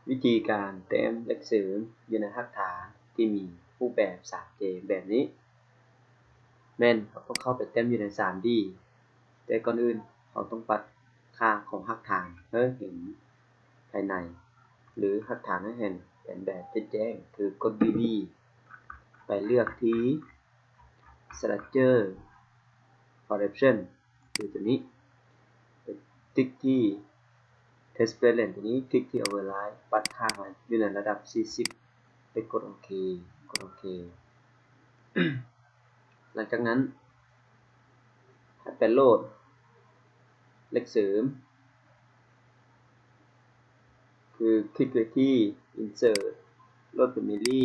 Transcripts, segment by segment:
ວິທີການແຕ້ມເຫຼັກເສີມຢູ່ໃນຮາກຖານທີ່ມີຮູບແບບສາມເຈແບບນີ້ ແມ່ນເຮົາຕ້ອງເຂົ້າໄປແຕ້ມຢູ່ໃນສາມດີ ແຕ່ກ່ອນອື່ນເຮົາຕ້ອງປັດຄ່າຂອງຮາກຖານໃຫ້ເຫັນພາຍໃນ ຫຼື ຮາກຖານໃຫ້ເຫັນເປັນແບບແຈ້ງໆ ຄືກົດ ວີ ບີ ໄປເລືອກທີ່ Structure Corruption ຄືຕົວນີ້ ໄປຕິກທີ່ Transparent ຕົວນີ້ ຕິກທີ່ Override ປັດຄ່າໃຫ້ຢູ່ໃນລະດັບສີ່ສິບ ໄປກົດໂອເຄ ກົດໂອເຄ. ຫຼັງຈາກນັ້ນ ໃຫ້ໄປໂຫຼດເຫຼັກເສີມ ຄືຄລິກໄປທີ່ Insert Load Family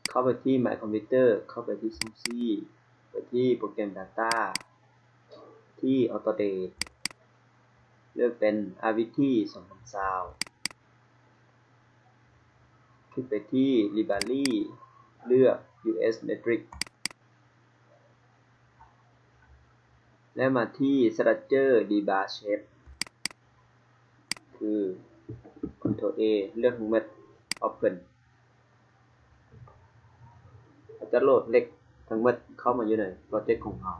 ເຂົ້າໄປທີ່ My Computer ເຂົ້າໄປທີ່ຊ່ອງ C ໄປທີ່ໂປຣແກຣມ Data ທີ່ Autodesk ເລືອກເປັນ Avity ສອງພັນຊາວ ຄລິກໄປທີ່ Library ເລືອກ ຢູ ເອສ Matrix ແລ້ວມາທີ່ Structure Rebar Shape ຄື Ctrl A ເລືອກທັງໝົດ Open ເຮົາຈະໂຫຼດເຫຼັກທັງໝົດເຂົ້າມາຢູ່ໃນໂປຣເຈັກຂອງເຮົາ.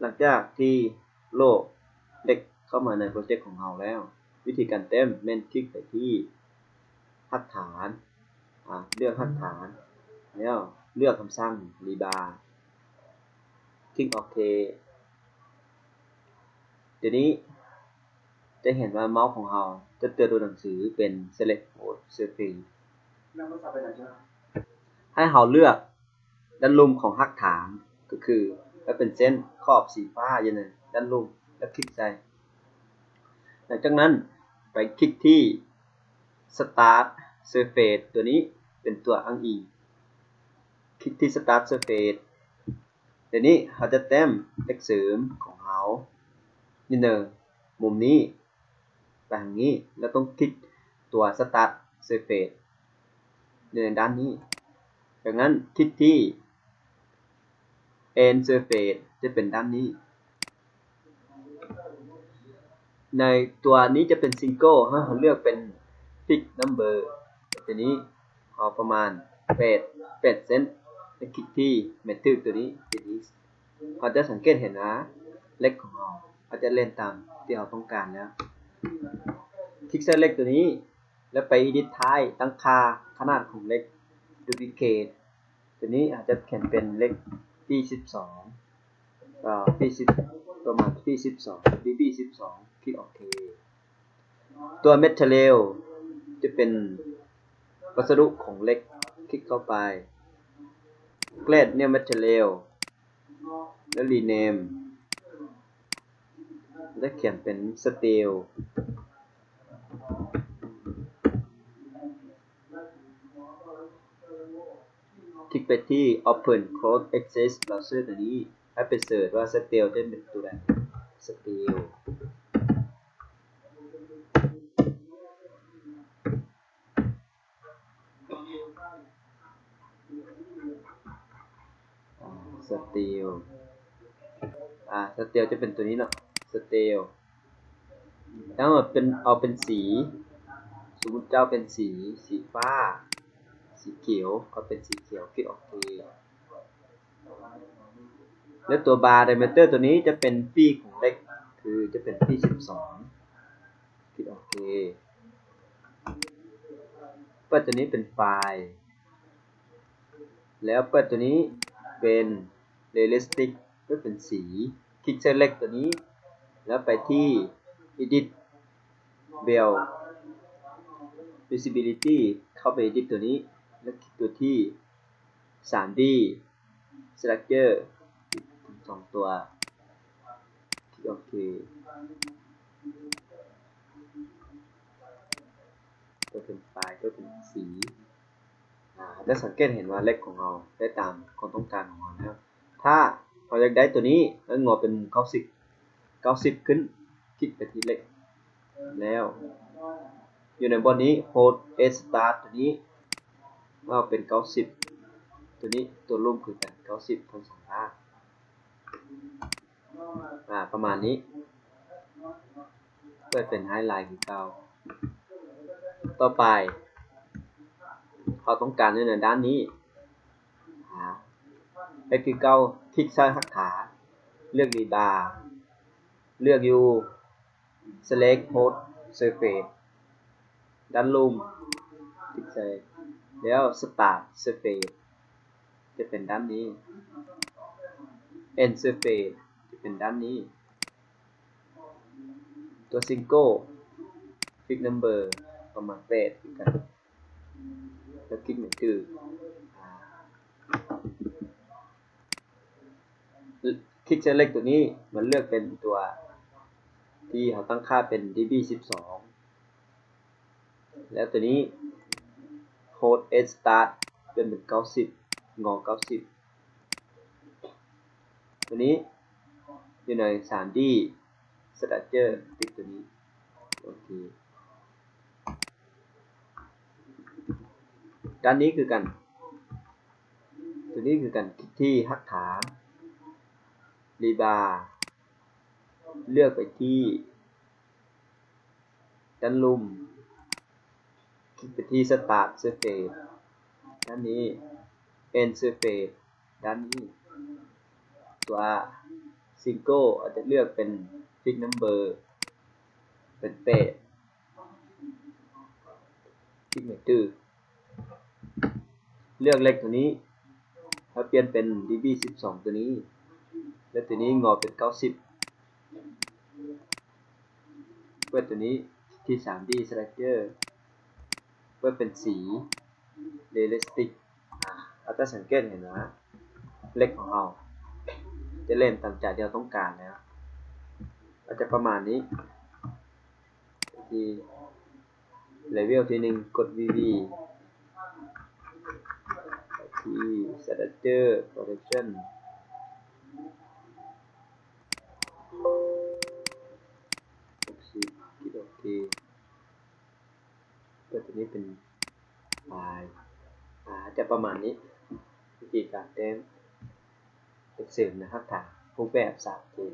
ຫຼັງຈາກທີ່ໂຫຼດເຫຼັກເຂົ້າມາໃນໂປຣເຈັກຂອງເຮົາແລ້ວ, ວິທີການແຕ້ມແມ່ນຄລິກໄປທີ່ຮາກຖານ, ອາ, ເລືອກຮາກຖານ ແລ້ວເລືອກຄຳສັ່ງ Rebar ຄລິກໂອເຄ. ດຽວນີ້ຈະເຫັນວ່າເມົາຂອງເຮົາຈະເຕືອນຕົວໜັງສືເປັນ Select Whole Surface. ໃຫ້ເຮົາເລືອກດ້ານລຸ່ມຂອງຮາກຖານ, ກໍຄືໃຫ້ເປັນເສັ້ນຂອບສີຟ້າຢູ່ໃນດ້ານລຸ່ມ ແລ້ວຄລິກໃສ່. ຫຼັງຈາກນັ້ນໄປຄລິກທີ່ Start Surface ຕົວນີ້ເປັນຕົວອ້າງອີງ. ຄລິກທີ່ Start Surface. ດຽວນີ້ເຮົາຈະແຕ້ມເຫຼັກເສີມຂອງເຮົາຢູ່ໃນມຸມນີ້ໄປທາງນີ້ ແລ້ວຕ້ອງຄລິກຕົວ Start Surface ຢູ່ໃນດ້ານນີ້. ຈາກນັ້ນຄລິກທີ່ End Surface ຈະເປັນດ້ານນີ້. ໃນຕົວນີ້ຈະເປັນ Single ໃຫ້ເຮົາເລືອກເປັນ Fixed Number ຕົວນີ້ເອົາປະມານແປດ ແປດເຊັນ ແລ້ວຄລິກທີ່ Matrix ຕົວນີ້ ຕົວນີ້ ເຮົາຈະສັງເກດເຫັນວ່າເຫຼັກຂອງເຮົາ ເຮົາຈະເລ່ນຕາມທີ່ເຮົາຕ້ອງການແລ້ວ. ຄລິກໃສ່ເຫຼັກຕົວນີ້ ແລ້ວໄປ Edit Type ຕັ້ງຄ່າຂະໜາດຂອງເຫຼັກ Duplicate ຕົວນີ້ເຮົາຈະຂຽນເປັນເຫຼັກ P ສິບສອງ ອາ P ສິບ ປະມານ P ສິບສອງ BB ສິບສອງ ຄລິກໂອເຄ. ຕົວ Material ຈະເປັນວັດສະດຸຂອງເຫຼັກ ຄລິກເຂົ້າໄປ Grade New Material ແລ້ວ Rename ແລ້ວຂຽນເປັນ Steel. ຄລິກໄປທີ່ Open Close Access Browser ຕົວນີ້ ແລ້ວໄປເສີດວ່າ Steel ຈະເປັນຕົວໃດ Steel. ອາ Steel ອາ Steel ຈະເປັນຕົວນີ້ເນາະ Steel. ແລ້ວເອົາເປັນ ເອົາເປັນສີ ສົມມຸດເຈົ້າເປັນສີ ສີຟ້າ ສີຂຽວ ເອົາເປັນສີຂຽວ ຄລິກໂອເຄ. ແລ້ວຕົວ Bar Diameter ຕົວນີ້ຈະເປັນປີກຂອງເຫຼັກ ຄືຈະເປັນປີກສິບສອງ ຄລິກໂອເຄ. ເປີດຕົວນີ້ເປັນໄຟລ໌ ແລ້ວເປີດຕົວນີ້ເປັນ Realistic ເພື່ອເປັນສີ ຄລິກໃສ່ເຫຼັກຕົວນີ້ ແລ້ວໄປທີ່ Edit Weld Visibility ເຂົ້າໄປ Edit ຕົວນີ້ ແລ້ວຄລິກຕົວທີ່ ສາມດີ Structure ທັງສອງຕົວ ຄລິກໂອເຄ. ເພື່ອເປັນໄຟລ໌ ເພື່ອເປັນສີ ອາ ຈະສັງເກດເຫັນວ່າເຫຼັກຂອງເຮົາໄດ້ຕາມຄວາມຕ້ອງການຂອງເຮົາແລ້ວ. ຖ້າເຮົາຢາກໄດ້ຕົວນີ້ໃຫ້ງໍເປັນເກົ້າສິບ ເກົ້າສິບຂຶ້ນ ຄລິກໄປທີ່ເຫຼັກ ແລ້ວຢູ່ໃນບ່ອນນີ້ Hold Edge Start ຕົວນີ້ ເອົາເປັນເກົ້າສິບ ຕົວນີ້ຕົວລຸ່ມຄືກັນ ເກົ້າສິບທັງສອງດ້ານ ອາ ປະມານນີ້ ເປີດເປັນໄຮໄລຄືເກົ່າ. ຕໍ່ໄປ ເຮົາຕ້ອງການໃນດ້ານນີ້ ອາ ເຮັດຄືເກົ່າ ຄລິກໃສ່ຮັກຖາ ເລືອກຣີບາ ເລືອກຢູ່ Select Hot Surface ດ້ານລຸ່ມ ຄລິກໃສ່ ແລ້ວ Start Surface ຈະເປັນດ້ານນີ້ End Surface ຈະເປັນດ້ານນີ້ ຕົວ Single Fix Number ປະມານແປດຄືກັນ ແລ້ວຄລິກໃຫ້ຖືກ ຄລິກໃສ່ເຫຼັກຕົວນີ້ ມັນເລືອກເປັນຕົວທີ່ເຮົາຕັ້ງຄ່າເປັນ ດີບີສິບສອງ ແລ້ວຕົວນີ້ Hot Edge Start ປ່ຽນເປັນເກົ້າສິບ ງໍເກົ້າສິບ ຕົວນີ້ຢູ່ໃນ ສາມດີ Structure ຕິດຕົວນີ້ ໂອເຄ. ດ້ານນີ້ຄືກັນ ຕົວນີ້ຄືກັນ ທີ່ຮັກຖານ ຣີບາ ເລືອກໄປທີ່ດ້ານລຸ່ມ ຄລິກໄປທີ່ Start Surface ດ້ານນີ້ End Surface ດ້ານນີ້ ຕົວ Single ອາດຈະເລືອກເປັນ Fix Number ເປັນແປດ ຄລິກໃຫ້ຖືກ ເລືອກເຫຼັກຕົວນີ້ ເຮົາປ່ຽນເປັນ ດີບີສິບສອງ ຕົວນີ້ ແລະ ຕົວນີ້ງໍເປັນເກົ້າສິບ ເປີດຕົວນີ້ທີ່ ສາມດີ Structure ເປີດເປັນສີ Realistic ອາ ອາດຈະສັງເກດເຫັນວ່າ ເຫຼັກຂອງເຮົາຈະເຫຼັ້ນຕາມໃຈທີ່ເຮົາຕ້ອງການແລ້ວ ອາດຈະປະມານນີ້ ທີ່ Level ທີໜຶ່ງ ກົດ ວີວີ ທີ່ Structure Protection ຫົກສິບ ຄລິກໂອເຄ ເປີດຕົວນີ້ເປັນ File ອາ ຈະປະມານນີ້ ວິທີການແຕ້ມ Excel ນະຮັບຖານຮູບແບບຊັດເຈນ